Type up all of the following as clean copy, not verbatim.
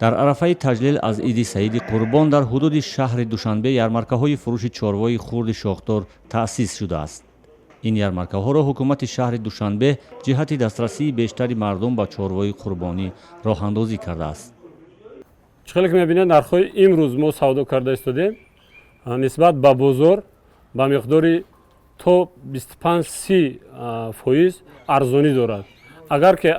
Дар арафаи таҷлил аз иди Саиди Қурбон дар ҳудуди шаҳри Душанбе ярмаркаҳои фурӯши чорвои хурди шохдор таъсис шудааст. Ин ярмаркаҳоро ҳукумати шаҳри Душанбе ҷиҳати дастрасии бештари мардум ба чорвои қурбонӣ роҳандозӣ кардааст. Чӣ хеле ки мебинед, нархҳои имрӯз мо савдо карда истодем, нисбат ба бозор ба миқдори то 25-30% арзонӣ дорад. Агар ки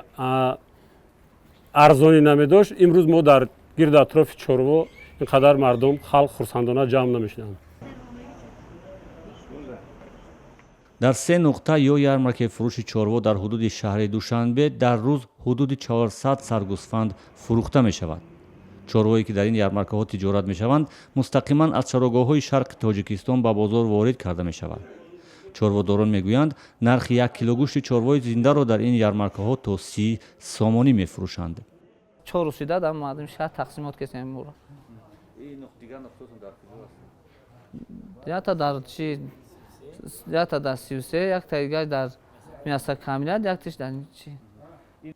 арзонӣ намедошт, имрӯз мо дар гирду атрофи чорво ин қадар мардум, халқ хурсандона ҷамъ намешуданд. Дар се нуқта ё ярмаркаи фурӯши чорво дар ҳудуди шаҳри Душанбе дар рӯз ҳудуди 400 сар гӯсфанд фурӯхта мешавад. Чорвое ки дар ин ярмаркаҳо тиҷорат мешаванд, мустақиман аз чарогоҳҳои шарқи Тоҷикистон ба бозор ворид карда мешавад. Чорводорон мегӯянд, нархи як кило гӯшти чорвои зиндаро дар ин ярмаркаҳо то 30 сомонӣ мефурӯшанд. Чор рӯз шида дар мардуми шаҳр тақсимот кесем муро. Якта дар чи, якта дар 33, якта дигар дар мясокомбинат, яктиш дар чи.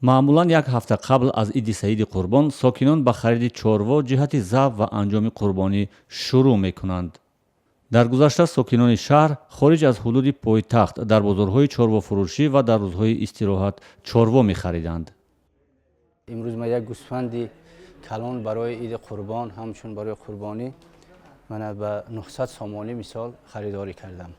Маъмулан як ҳафта қабл аз иди Саиди Қурбон сокинон ба хариди чорво ҷиҳати забҳ ва анҷоми қурбонӣ шурӯъ мекунанд. Дар гузашта сокинони шаҳр хориҷ аз ҳудуди пойтахт дар бозорҳои чорвофурӯшӣ ва дар рӯзҳои истироҳат чорво мехариданд. Имрӯз ман як гӯсфанди калон барои иди Қурбон, ҳамчун барои қурбонӣ, мана ба 900 сомонӣ мисол харидорӣ кардам.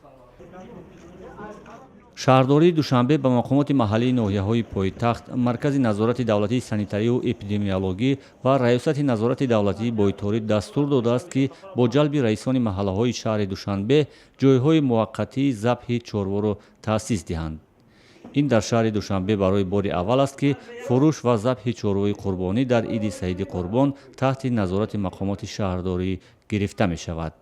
Шаҳрдории Душанбе ба мақомоти маҳаллии ноҳияҳои пойтахт, Маркази назорати давлатии санитарию эпидемиологӣ ва Раёсати назорати давлатии бойторӣ дастур додааст, ки бо ҷалби раисони маҳаллаҳои шаҳри Душанбе ҷойҳои муваққатии забҳи чорворо таъсис диҳанд. Ин дар шаҳри Душанбе барои бори аввал аст, ки фурӯш ва забҳи чорвои қурбонӣ дар иди Саиди Қурбон таҳти назорати мақомоти шаҳрдорӣ гирифта мешавад.